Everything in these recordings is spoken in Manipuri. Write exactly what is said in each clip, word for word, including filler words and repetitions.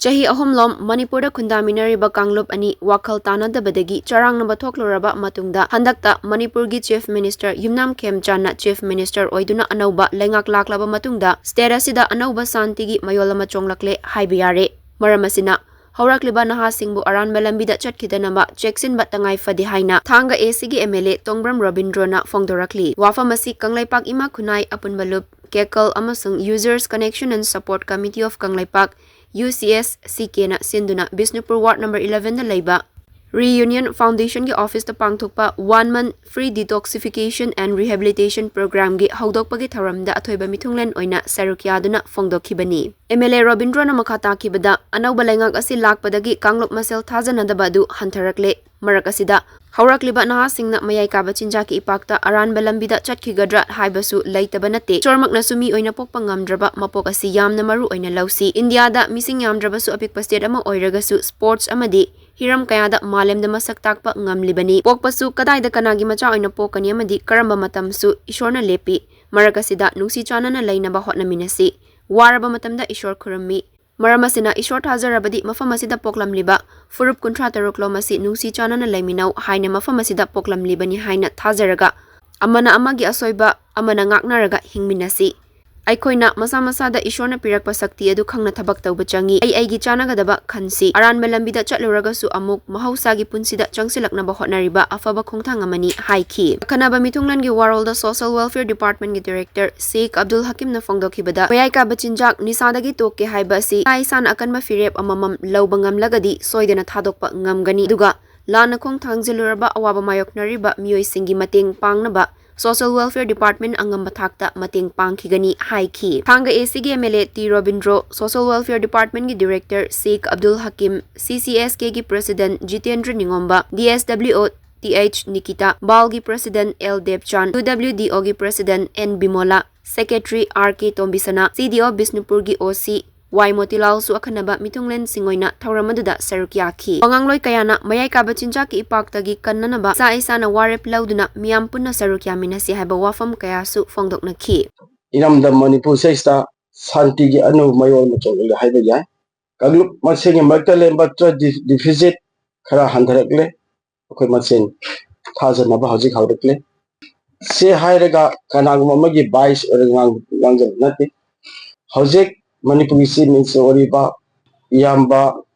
ꯆꯍꯤ ꯑꯍꯨꯝꯂꯣꯝ ꯃꯅꯤꯄꯨꯔꯗ ꯈꯨꯟꯗꯥꯃꯤꯟꯅꯔꯤꯕ ꯀꯥꯡꯂꯨꯞ ꯑꯅꯤ ꯋꯥꯈꯜ ꯇꯥꯅꯗꯕꯗꯒꯤ ꯆꯔꯥꯡꯅꯕ ꯊꯣꯛꯂꯨꯔꯕ ꯃꯇꯨꯡꯗ, ꯍꯟꯗꯛꯇ ꯃꯅꯤꯄꯨꯔꯒꯤ Chief Minister ꯌꯨꯝꯅꯥꯝ ꯈꯦꯝꯆꯥꯟꯅ Chief Minister ꯑꯣꯏꯗꯨꯅ ꯑꯅꯧꯕ ꯂꯩꯉꯥꯛ ꯂꯥꯛꯂꯕ ꯃꯇꯨꯡꯗ, state ꯑꯁꯤꯗ ꯑꯅꯧꯕ ꯁꯥꯟꯇꯤꯒꯤ ꯃꯌꯣꯜ ꯑꯃ ꯆꯣꯡꯂꯛꯂꯦ ꯍꯥꯏꯕ ꯌꯥꯔꯦ꯫ ꯃꯔꯝ ꯑꯁꯤꯅ, ꯍꯧꯔꯛꯂꯤꯕ ꯅꯍꯥꯁꯤꯡꯕꯨ ꯑꯔꯥꯟꯕ ꯂꯝꯕꯤꯗ ꯆꯠꯈꯤꯗꯅꯕ ꯆꯦꯛꯁꯤꯟꯕ ꯇꯉꯥꯏ ꯐꯗꯦ ꯍꯥꯏꯅ ꯊꯥꯡꯒ ACꯒꯤ MLA ꯇꯣꯡꯕ꯭ꯔꯝ ꯔꯣꯕꯤꯟꯗ꯭ꯔꯣꯅ ꯐꯣꯡꯗꯣꯔꯛꯂꯤ꯫ ꯋꯥꯐꯝ ꯑꯁꯤ ꯀꯪꯂꯩꯄꯥꯛ ꯏꯃꯥ ꯈꯨꯟꯅꯥꯏ ꯑꯄꯨꯟꯕ ꯂꯨꯞ, ꯀꯦꯀꯜ ꯑꯃꯁꯨꯡ Users Connection and Support Committee of Kangleipak, UCSCKꯅ ꯁꯤꯟꯗꯨꯅ ꯕꯤꯁꯅꯨꯄꯨꯔ ward number elevenꯗ ꯂꯩꯕ Reunion Foundationꯒꯤ officeꯇ ꯄꯥꯡꯊꯣꯛꯄ one month free detoxification and rehabilitation programꯒꯤ ꯍꯧꯗꯣꯛꯄꯒꯤ ꯊꯧꯔꯝꯗ ꯑꯊꯣꯏꯕ ꯃꯤꯊꯨꯡꯂꯦꯟ ꯑꯣꯏꯅ ꯁꯔꯨꯛ ꯌꯥꯗꯨꯅ ꯐꯣꯡꯗꯣꯛꯈꯤꯕꯅꯤ꯫ MLA ꯔꯣꯕꯤꯟꯗ꯭ꯔꯣꯅ ꯃꯈꯥ ꯇꯥꯈꯤꯕꯗ, ꯑꯅꯧꯕ ꯂꯩꯉꯥꯛ ꯑꯁꯤ ꯂꯥꯛꯄꯗꯒꯤ ꯀꯥꯡꯂꯨꯞ ꯃꯁꯦꯜ ꯊꯥꯖꯅꯗꯕ ꯑꯗꯨ ꯍꯟꯊꯔꯛꯂꯦ꯫ ꯃꯔꯛ ꯑꯁꯤꯗ, ꯍꯧꯔꯛꯂꯤꯕ ꯅꯍꯥꯁꯤꯡꯅ ꯃꯌꯥꯏ ꯀꯥꯕ ꯆꯤꯟꯖꯥꯛꯀꯤ ꯏꯄꯥꯛꯇ ꯑꯔꯥꯟꯕ ꯂꯝꯕꯤꯗ ꯆꯠꯈꯤꯒꯗ꯭ꯔꯥ ꯍꯥꯏꯕꯁꯨ ꯂꯩꯇꯕ ꯅꯠꯇꯦ꯫ ꯏꯁꯣꯔꯃꯛꯅꯁꯨ ꯃꯤ ꯑꯣꯏꯅ ꯄꯣꯛꯄ ꯉꯝꯗ꯭ꯔꯕ ꯃꯄꯣꯛ ꯑꯁꯤ ꯌꯥꯝꯅ ꯃꯔꯨ ꯑꯣꯏꯅ ꯂꯧꯁꯤ꯫ ꯏꯟꯗꯤꯌꯥꯗ ꯃꯤꯁꯤꯡ ꯌꯥꯝꯗ꯭ꯔꯕꯁꯨ ꯑꯄꯤꯛꯄ state ꯑꯃ ꯑꯣꯏꯔꯒꯁꯨ sports ꯑꯃꯗꯤ ꯍꯤꯔꯝ ꯀꯌꯥꯗ ꯃꯥꯂꯦꯝꯗ ꯃꯁꯛ ꯇꯥꯛꯄ ꯉꯝꯂꯤꯕꯅꯤ꯫ ꯄꯣꯛꯄꯁꯨ ꯀꯗꯥꯏꯗ ꯀꯅꯥꯒꯤ ꯃꯆꯥ ꯑꯣꯏꯅ ꯄꯣꯛꯀꯅꯤ ꯑꯃꯗꯤ ꯀꯔꯝꯕ ꯃꯇꯝꯁꯨ ꯏꯁꯣꯔꯅ ꯂꯦꯞꯄꯤ꯫ ꯃꯔꯛ ꯑꯁꯤꯗ ꯅꯨꯡꯁꯤ ꯆꯥꯟꯅꯅ ꯂꯩꯅꯕ ꯍꯣꯠꯅꯃꯤꯟꯅꯁꯤ꯫ ꯋꯥꯔꯕ ꯃꯇꯝꯗ ꯏꯁꯣꯔ ꯈꯨꯔꯨꯝꯃꯤ꯫ ꯃꯔꯝ ꯑꯁꯤꯅ ꯏꯁꯣꯔ ꯊꯥꯖꯔꯕꯗꯤ ꯃꯐꯝ ꯑꯁꯤꯗ ꯄꯣꯛꯂꯝꯂꯤꯕ ꯐꯨꯔꯨꯞ ꯀꯨꯟꯊ꯭ꯔꯥ ꯇꯔꯨꯛ ꯂꯣꯝ ꯑꯁꯤ ꯅꯨꯡꯁꯤ ꯆꯥꯟꯅꯅ ꯂꯩꯃꯤꯟꯅꯧ ꯍꯥꯏꯅ ꯃꯐꯝ ꯑꯁꯤꯗ ꯄꯣꯛꯂꯝꯂꯤꯕꯅꯤ ꯍꯥꯏꯅ ꯊꯥꯖꯔꯒ, ꯑꯃꯅ ꯑꯃꯒꯤ ꯑꯁꯣꯏꯕ ꯑꯃꯅ ꯉꯥꯛꯅꯔꯒ ꯍꯤꯡꯃꯤꯟꯅꯁꯤ꯫ ꯑꯩꯈꯣꯏꯅ ꯃꯁꯥ ꯃꯁꯥꯗ ꯏꯁꯣꯔꯅ ꯄꯤꯔꯛꯄ ꯁꯛꯇꯤ ꯑꯗꯨ ꯈꯪꯅ ꯊꯕꯛ ꯇꯧꯕ ꯆꯪꯏ꯫ ꯑꯩ ꯑꯩꯒꯤ ꯆꯥꯟꯅꯒꯗꯕ ꯈꯟꯁꯤ꯫ ꯑꯔꯥꯟꯕ ꯂꯝꯕꯤꯗ ꯆꯠꯂꯨꯔꯒꯁꯨ ꯑꯃꯨꯛ ꯃꯍꯧꯁꯥꯒꯤ ꯄꯨꯟꯁꯤꯗ ꯆꯪꯁꯤꯜꯂꯛꯅꯕ ꯍꯣꯠꯅꯔꯤꯕ ꯑꯐꯕ ꯈꯣꯡꯊꯥꯡ ꯑꯃꯅꯤ ꯍꯥꯏꯈꯤ꯫ ꯑꯈꯟꯅꯕ ꯃꯤꯊꯨꯡꯂꯦꯟꯒꯤ ꯋꯥꯔꯣꯜꯗ Social Welfare Departmentꯀꯤ Director ꯁꯦꯈ ꯑꯕꯗꯨꯜ ꯍꯀꯤꯝꯅ ꯐꯣꯡꯗꯣꯛꯈꯤꯕꯗ, ꯃꯌꯥꯏ ꯀꯥꯕ ꯆꯤꯟꯖꯥꯛ ꯅꯤꯁꯥꯗꯒꯤ ꯇꯣꯛꯀꯦ ꯍꯥꯏꯕ ꯑꯁꯤ ꯏꯁꯥ ꯏꯁꯥꯅ ꯑꯀꯟꯕ ꯐꯤꯔꯦꯞ ꯑꯃꯃꯝ ꯂꯧꯕ ꯉꯝꯂꯒꯗꯤ ꯁꯣꯏꯗꯅ ꯊꯥꯗꯣꯛꯄ ꯉꯝꯒꯅꯤ꯫ ꯑꯗꯨꯒ ꯂꯥꯟꯅ ꯈꯣꯡ ꯊꯥꯡꯖꯤꯜꯂꯨꯔꯕ ꯑꯋꯥꯕ ꯃꯥꯌꯣꯛꯅꯔꯤꯕ ꯃꯤꯑꯣꯏꯁꯤꯡꯒꯤ ꯃꯇꯦꯡ ꯄꯥꯡꯅꯕ Social Welfare Department ꯑꯉꯝꯕ ꯊꯥꯛꯇ ꯃꯇꯦꯡ ꯄꯥꯡꯈꯤꯒꯅꯤ ꯍꯥꯏꯈꯤ꯫ ꯊꯥꯡꯒ ACꯒꯤ MLA T Robindro, Social Welfare Departmentꯀꯤ Director ꯁꯦꯈ ꯑꯕꯗꯨꯜ ꯍꯀꯤꯝ, CCSKꯒꯤ President Jitendra Ningomba, DSWO T H Nikita, ꯕꯥꯜꯒꯤ President ꯑꯦꯜ ꯗꯦꯕꯆꯥꯟ, UWDOꯒꯤ President N Bimola, Secretary R K Tombisana, CDO ꯕꯤꯁꯅꯨꯄꯨꯔꯒꯤ OC ꯋꯥꯏ ꯃꯣꯇꯤꯂꯥꯜꯁꯨ ꯑꯈꯟꯅꯕ ꯃꯤꯊꯨꯡꯂꯦꯟꯁꯤꯡ ꯑꯣꯏꯅ ꯊꯧꯔꯝ ꯑꯗꯨꯗ ꯁꯔꯨꯛ ꯌꯥꯈꯤ꯫ ꯋꯥꯉꯥꯡꯂꯣꯏ ꯀꯌꯥꯅ ꯃꯌꯥꯏ ꯀꯥꯕ ꯆꯤꯟꯖꯥꯛꯀꯤ ꯏꯄꯥꯛꯇꯒꯤ ꯀꯟꯅꯅꯕ ꯏꯁꯥ ꯏꯁꯥꯅ ꯋꯥꯔꯦꯞ ꯂꯧꯗꯨꯅ ꯃꯤꯌꯥꯝ ꯄꯨꯟꯅ ꯁꯔꯨꯛ ꯌꯥꯃꯤꯟꯅꯁꯤ ꯍꯥꯏꯕ ꯋꯥꯐꯝ ꯀꯌꯥꯁꯨ ꯐꯣꯡꯗꯣꯛꯅꯈꯤ꯫ ꯏꯔꯝꯗꯝ ꯃꯅꯤꯄꯨꯔꯁꯤꯗꯩꯁꯤꯗ ꯁꯥꯟꯇꯤꯒꯤ ꯑꯅꯧꯕ ꯃꯌꯣꯜ ꯑꯃ ꯆꯣꯡꯂꯛꯂꯦ ꯍꯥꯏꯕ ꯌꯥꯏ꯫ ꯀꯥꯡꯂꯨꯞ ꯃꯁꯦꯟꯒꯤ ꯃꯔꯛꯇ ꯂꯩꯔꯝꯕ trust deficit ꯈꯔ ꯍꯟꯊꯔꯛꯂꯦ꯫ ꯑꯩꯈꯣꯏ ꯃꯁꯦꯟ ꯊꯥꯖꯅꯕ ꯍꯧꯖꯤꯛ ꯍꯧꯔꯛꯂꯦ꯫ ꯁꯤ ꯍꯥꯏꯔꯒ ꯀꯅꯥꯒꯨꯝꯕ ꯑꯃꯒꯤ bias ꯑꯣꯏꯔꯒ ꯉꯥꯡ-, ꯉꯥꯡꯖꯕ ꯅꯠꯇꯦ꯫ ꯍꯧꯖꯤꯛ ꯃꯅꯤꯄꯨꯔꯒꯤ Chief Minister ꯑꯣꯏꯔꯤꯕ ꯏꯌꯥꯝꯕ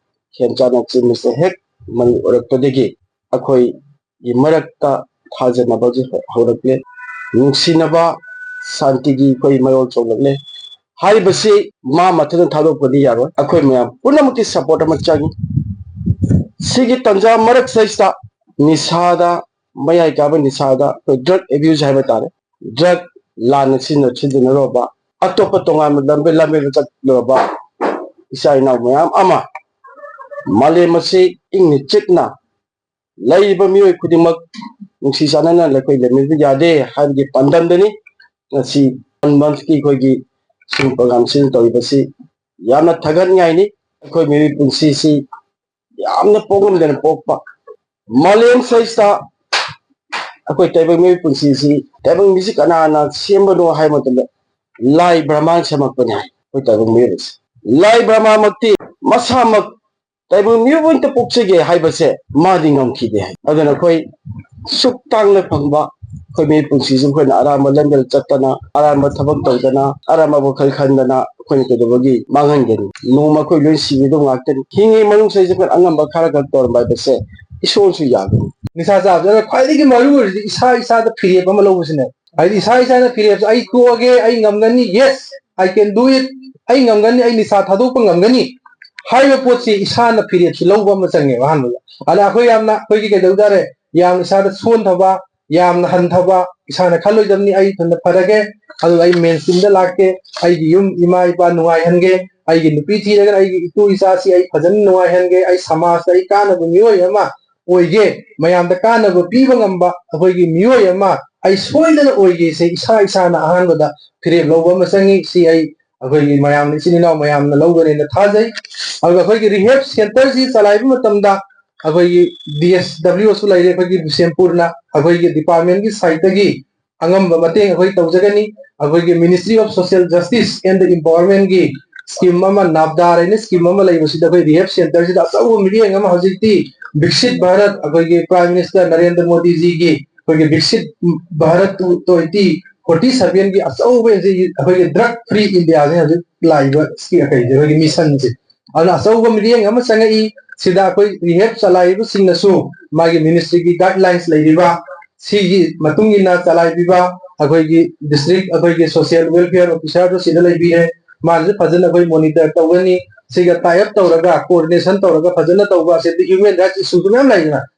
ꯈꯦꯝꯆꯥꯟꯅ Chief Minister ꯍꯦꯛ ꯃꯅꯤ-, ꯑꯣꯏꯔꯛꯄꯗꯒꯤ ꯑꯩꯈꯣꯏꯒꯤ ꯃꯔꯛꯇ ꯊꯥꯖꯅꯕꯁꯨ ꯍꯧꯔꯛꯂꯦ꯫ ꯅꯨꯡꯁꯤꯅꯕ, ꯁꯥꯟꯇꯤꯒꯤ ꯑꯩꯈꯣꯏ ꯃꯌꯣꯜ ꯆꯣꯡꯂꯛꯂꯦ꯫ ꯍꯥꯏꯔꯤꯕꯁꯤ ꯃꯥ ꯃꯊꯟꯇ ꯊꯥꯗꯣꯛꯄꯗꯤ ꯌꯥꯔꯣꯏ꯫ ꯑꯩꯈꯣꯏ ꯃꯌꯥꯝ ꯄꯨꯝꯅꯃꯛꯀꯤ support ꯑꯃ ꯆꯪꯏ꯫ ꯁꯤꯒꯤ ꯇꯟꯖꯥ ꯃꯔꯛꯁꯤꯗꯩꯁꯤꯗ ꯅꯤꯁꯥꯗ, ꯃꯌꯥꯏ ꯀꯥꯕ ꯅꯤꯁꯥꯗ ꯑꯩꯈꯣꯏ drug abuse ꯍꯥꯏꯕ ꯇꯥꯔꯦ, drug ꯂꯥꯟꯅ ꯁꯤꯖꯤꯟꯅ-, ꯁꯤꯖꯤꯟꯅꯔꯨꯔꯕ, ꯑꯇꯣꯞꯄ ꯇꯣꯉꯥꯟꯕ ꯂꯝꯕꯤ ꯂꯝꯕꯤꯗ ꯆꯠꯂꯨꯔꯕ ꯏꯆꯥ ꯏꯅꯥꯎ ꯃꯌꯥꯝ ꯑꯃ ꯃꯥꯂꯦꯝ ꯑꯁꯤ ꯏꯪꯅ ꯆꯤꯛꯅ ꯂꯩꯔꯤꯕ ꯃꯤꯑꯣꯏ ꯈꯨꯗꯤꯡꯃꯛ ꯅꯨꯡꯁꯤ ꯆꯥꯟꯅꯅ ꯑꯩꯈꯣꯏ ꯂꯩꯃꯤꯟꯅꯕ ꯌꯥꯗꯦ ꯍꯥꯏꯕꯒꯤ ꯄꯥꯟꯗꯝꯗꯅꯤ ꯉꯁꯤ One Month ꯀꯤ ꯑꯩꯈꯣꯏꯒꯤ ꯁꯤꯒꯨꯝꯕ program ꯁꯤꯅ ꯇꯧꯔꯤꯕꯁꯤ꯫ ꯌꯥꯝꯅ ꯊꯥꯒꯠꯅꯤꯡꯉꯥꯏꯅꯤ꯫ ꯑꯩꯈꯣꯏ ꯃꯤꯑꯣꯏ ꯄꯨꯟꯁꯤꯁꯤ ꯌꯥꯝꯅ ꯄꯣꯛꯂꯝꯗꯅ ꯄꯣꯛꯄ, ꯃꯥꯂꯦꯝ ꯁꯤꯗꯩꯁꯤꯗ ꯑꯩꯈꯣꯏ ꯇꯥꯏꯕꯪ ꯃꯤꯑꯣꯏ ꯄꯨꯟꯁꯤꯁꯤ, ꯇꯥꯏꯕꯪ ꯃꯤꯁꯤ ꯀꯅꯥꯅ ꯁꯦꯝꯕꯅꯣ ꯍꯥꯏꯕ ꯃꯇꯝꯗ ꯂꯥꯏ ꯕ꯭ꯔꯍꯃꯥꯅ ꯁꯦꯝꯃꯛꯄꯅꯤ ꯍꯥꯏ꯫ ꯑꯩꯈꯣꯏ ꯇꯥꯏꯕꯪ ꯃꯤꯑꯣꯏꯕꯁꯤ ꯂꯥꯏ ꯕ꯭ꯔꯍꯃꯥꯃꯛꯇꯤ ꯃꯁꯥꯃꯛ ꯇꯥꯏꯕꯪ ꯃꯤꯑꯣꯏꯕ ꯑꯝꯇ ꯄꯣꯛꯆꯒꯦ ꯍꯥꯏꯕꯁꯦ ꯃꯥꯗꯤ ꯉꯝꯈꯤꯗꯦ ꯍꯥꯏ꯫ ꯑꯗꯨꯅ ꯑꯩꯈꯣꯏ ꯁꯨꯛ ꯇꯥꯡꯅ ꯐꯪꯕ ꯑꯩꯈꯣꯏ ꯃꯤ ꯄꯨꯟꯁꯤꯁꯤ ꯑꯩꯈꯣꯏꯅ ꯑꯔꯥꯟꯕ ꯂꯝꯕꯤꯗ ꯆꯠꯇꯅ, ꯑꯔꯥꯟꯕ ꯊꯕꯛ ꯇꯧꯗꯅ, ꯑꯔꯥꯟꯕ ꯋꯥꯈꯜ ꯈꯟꯗꯅ ꯑꯩꯈꯣꯏꯅ ꯀꯩꯗꯧꯕꯒꯤ ꯃꯥꯡꯍꯟꯒꯅꯤ? ꯅꯣꯡꯃ ꯑꯩꯈꯣꯏ ꯂꯣꯏ ꯁꯤꯒꯗꯧ ꯉꯥꯛꯇꯅꯤ꯫ ꯍꯤꯡꯉꯤ ꯃꯅꯨꯡꯁꯤꯗꯩꯁꯤꯗ ꯑꯩꯈꯣꯏꯅ ꯑꯉꯝꯕ ꯈꯔ ꯈꯛ ꯇꯧꯔꯝꯕ ꯍꯥꯏꯕꯁꯦ ꯏꯁꯣꯔꯁꯨ ꯌꯥꯒꯅꯤ꯫ ꯅꯤꯁꯥ ꯆꯥꯕꯁꯤꯅ ꯈ꯭ꯋꯥꯏꯗꯒꯤ ꯃꯔꯨ ꯑꯣꯏꯔꯤꯁꯤ ꯏꯁꯥ ꯏꯁꯥꯗ ꯐꯤꯔꯦꯞ ꯑꯃ ꯂꯧꯕꯁꯤꯅꯦ꯫ ꯍꯥꯏꯗꯤ ꯏꯁꯥ ꯏꯁꯥꯅ ꯐꯤꯔꯦꯞꯁꯦ, "ꯑꯩ ꯇꯣꯛꯑꯒꯦ, ꯑꯩ ꯉꯝꯒꯅꯤ, yes, I can do it, ꯑꯩ ꯉꯝꯒꯅꯤ, ꯑꯩ ꯅꯤꯁꯥ ꯊꯥꯗꯣꯛꯄ ꯉꯝꯒꯅꯤ" ꯍꯥꯏꯕ ꯄꯣꯠꯁꯤ ꯏꯁꯥꯅ ꯐꯤꯔꯦꯞꯁꯤ ꯂꯧꯕ ꯑꯃ ꯆꯪꯉꯦꯕ ꯑꯍꯥꯟꯕꯗ꯫ ꯑꯗ ꯑꯩꯈꯣꯏ ꯌꯥꯝꯅ, ꯑꯩꯈꯣꯏꯒꯤ ꯀꯩꯗꯧ ꯇꯥꯔꯦ, ꯌꯥꯝ ꯏꯁꯥꯗ ꯁꯣꯟꯊꯕ, ꯌꯥꯝꯅ ꯍꯟꯊꯕ, ꯏꯁꯥꯅ ꯈꯜꯂꯣꯏꯗꯕꯅꯤ, "ꯑꯩ ꯏꯊꯟꯇ ꯐꯔꯒꯦ, ꯑꯗꯨꯒ ꯑꯩ mainstream ꯗ ꯂꯥꯛꯀꯦ, ꯑꯩꯒꯤ ꯌꯨꯝ ꯏꯃꯥ ꯏꯄꯥ ꯅꯨꯡꯉꯥꯏꯍꯟꯒꯦ, ꯑꯩꯒꯤ ꯅꯨꯄꯤ ꯊꯤꯔꯒꯅ ꯑꯩꯒꯤ ꯏꯇꯨ ꯏꯆꯥꯁꯤ ꯑꯩ ꯐꯖꯅ ꯅꯨꯡꯉꯥꯏꯍꯟꯒꯦ, ꯑꯩ ꯁꯃꯥꯖꯇ ꯑꯩ ꯀꯥꯟꯅꯕ ꯃꯤꯑꯣꯏ ꯑꯃ ꯑꯣꯏꯒꯦ, ꯃꯌꯥꯝꯗ ꯀꯥꯟꯅꯕ ꯄꯤꯕ ꯉꯝꯕ ꯑꯩꯈꯣꯏꯒꯤ ꯃꯤꯑꯣꯏ ꯑꯃ ꯑꯩ ꯁꯣꯏꯗꯅ ꯑꯣꯏꯒꯦꯁꯦ" ꯏꯁꯥ ꯏꯁꯥꯅ ꯑꯍꯥꯟꯕꯗ ꯐꯤꯔꯦꯞ ꯂꯧꯕ ꯑꯃ ꯆꯪꯉꯤ꯫ ꯁꯤ ꯑꯩ, ꯑꯩꯈꯣꯏꯒꯤ ꯃꯌꯥꯝꯅ, ꯏꯆꯤꯟ ꯏꯅꯥꯎ ꯃꯌꯥꯝꯅ ꯂꯧꯒꯅꯦꯅ ꯊꯥꯖꯩ꯫ ꯑꯗꯨꯒ ꯑꯩꯈꯣꯏꯒꯤ rehab centre ꯁꯤ ꯆꯂꯥꯏꯕ ꯃꯇꯝꯗ ꯑꯩꯈꯣꯏꯒꯤ D S W ꯁꯨ ꯂꯩꯔꯦ, ꯑꯩꯈꯣꯏꯒꯤ ꯕꯤꯁꯦꯝꯄꯨꯔꯅ, ꯑꯩꯈꯣꯏꯒꯤ department ꯀꯤ side ꯇꯒꯤ ꯑꯉꯝꯕ ꯃꯇꯦꯡ ꯑꯩꯈꯣꯏ ꯇꯧꯖꯒꯅꯤ꯫ ꯑꯩꯈꯣꯏꯒꯤ Ministry of Social Justice and Empowerment ꯀꯤ ꯁ꯭ꯀꯤꯝ ꯑꯃ, ꯅꯥꯞꯗꯥꯔ ꯍꯥꯏꯅ ꯁ꯭ꯀꯤꯝ ꯑꯃ ꯂꯩꯕꯁꯤꯗ ꯑꯩꯈꯣꯏ ꯔꯤꯍꯦꯞ ꯁꯦꯟꯇꯔꯁꯤꯗ ꯑꯆꯧꯕ ꯃꯤꯠꯌꯦꯡ ꯑꯃ ꯍꯧꯖꯤꯛꯇꯤ ꯕꯤꯛꯁꯤꯠ ꯚꯥꯔꯠ, ꯑꯩꯈꯣꯏꯒꯤ ꯄ꯭ꯔꯥꯏꯝ ꯃꯤꯅꯤꯁꯇꯔ ꯅꯔꯦꯟꯗ꯭ꯔ ꯃꯣꯗꯤꯖꯤꯒꯤ ꯑꯩꯈꯣꯏꯒꯤ ꯕꯤꯛꯁꯤꯠ ꯚꯥꯔꯠ ꯇ꯭ꯋꯦꯟꯇꯤ ꯐꯣꯔꯇꯤ ꯁꯚꯦꯟꯒꯤ ꯑꯆꯧꯕ ꯑꯁꯤ ꯑꯩꯈꯣꯏꯒꯤ ꯗ꯭ꯔꯒ ꯐ꯭ꯔꯤ ꯏꯟꯗꯤꯌꯥꯁꯦ ꯍꯧꯖꯤꯛ ꯂꯥꯛꯏꯕ ꯁꯤ ꯑꯩꯈꯣꯏꯁꯦ ꯑꯩꯈꯣꯏꯒꯤ ꯃꯤꯁꯟꯁꯦ꯫ ꯑꯗꯨꯅ ꯑꯆꯧꯕ ꯃꯤꯠꯌꯦꯡ ꯑꯃ ꯆꯪꯉꯛꯏ꯫ ꯁꯤꯗ ꯑꯩꯈꯣꯏ ꯔꯤꯍꯦꯞ ꯆꯂꯥꯏꯔꯤꯕꯁꯤꯡꯅꯁꯨ ꯃꯥꯒꯤ ꯃꯤꯅꯤꯁꯇ꯭ꯔꯤꯒꯤ ꯒꯥꯏꯗꯂꯥꯏꯟꯁ ꯂꯩꯔꯤꯕ ꯁꯤꯒꯤ ꯃꯇꯨꯡ ꯏꯟꯅ ꯆꯂꯥꯏꯕꯤꯕ ꯑꯩꯈꯣꯏꯒꯤ ꯗꯤꯁꯇ꯭ꯔꯤꯛ ꯑꯩꯈꯣꯏꯒꯤ ꯁꯣꯁꯤꯌꯦꯜ ꯋꯦꯜꯐꯤꯌꯔ ꯑꯣꯐꯤꯁꯥꯔꯗꯨ ꯁꯤꯗ ꯂꯩꯕꯤꯔꯦ꯫ ꯃꯥꯅꯁꯨ ꯐꯖꯅ ꯑꯩꯈꯣꯏ ꯃꯣꯅꯤꯇꯔ ꯇꯧꯒꯅꯤ꯫ ꯁꯤꯒ ꯇꯥꯏ ꯑꯞ ꯇꯧꯔꯒ, ꯀꯣꯑꯣꯔꯗꯤꯅꯦꯁꯟ ꯇꯧꯔꯒ ꯐꯖꯅ ꯇꯧꯕ꯫ ꯑꯁꯤꯗꯤ ꯍ꯭ꯌꯨꯃꯦꯟ ꯔꯥꯏꯠꯁ ꯏꯁꯨꯁꯨ ꯃꯌꯥꯝ ꯂꯩꯗꯅ,